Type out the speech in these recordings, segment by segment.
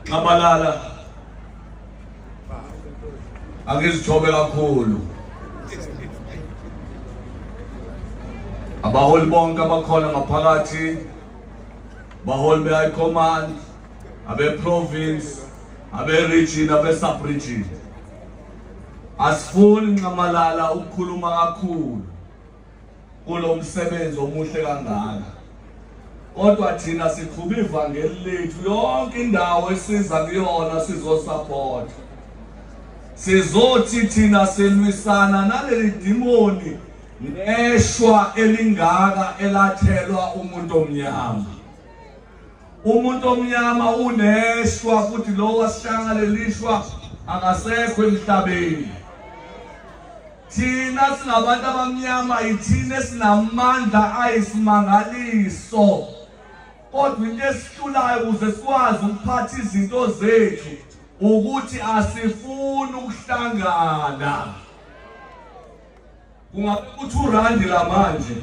Nxamalala, angizithobe kakhulu. Abaholi bonke abakhona ngaphakathi, baholi be-high command, abe-province, abe-region, abe-sub-region. Asifuni, Nxamalala, ukukhuluma kakhulu kulo msebenzi omuhle kangaka. Kodwa thina siqhuba ivangeli lethu yonke indawo esiza kuyona sizosupport. Sizothi thina silwisana naleli dimoni neshwa elingaka elathelwa umuntu omnyama. Umuntu omnyama uneshwa, futhi lo wasishanga lelishwa akasekho emhlabeni. Thina singabantu abamnyama, yithina esinamandla ayisimangaliso, kodwa into esihlulayo ukuze sikwazi ukuphatha izinto zethu ukuthi asifuni ukuhlangana. Kungabe u-R2 la manje,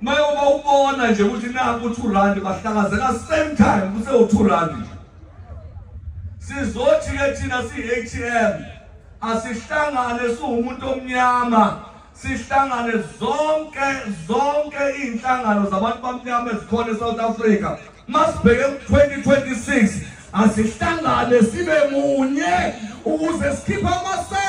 mayoba ubona nje ukuthi naku u-R2, bahlakazeka same time, kuse u-R2 nje. Sizothi ke thina siyi-ATM, asihlangane siwumuntu omnyama, sihlangane zonke zonke iy'nhlangano zabantu bamnyama ezikhona eSouth Africa. Masibheke ku-2026, asihlangane sibe munye ukuze sikhiphe amasela.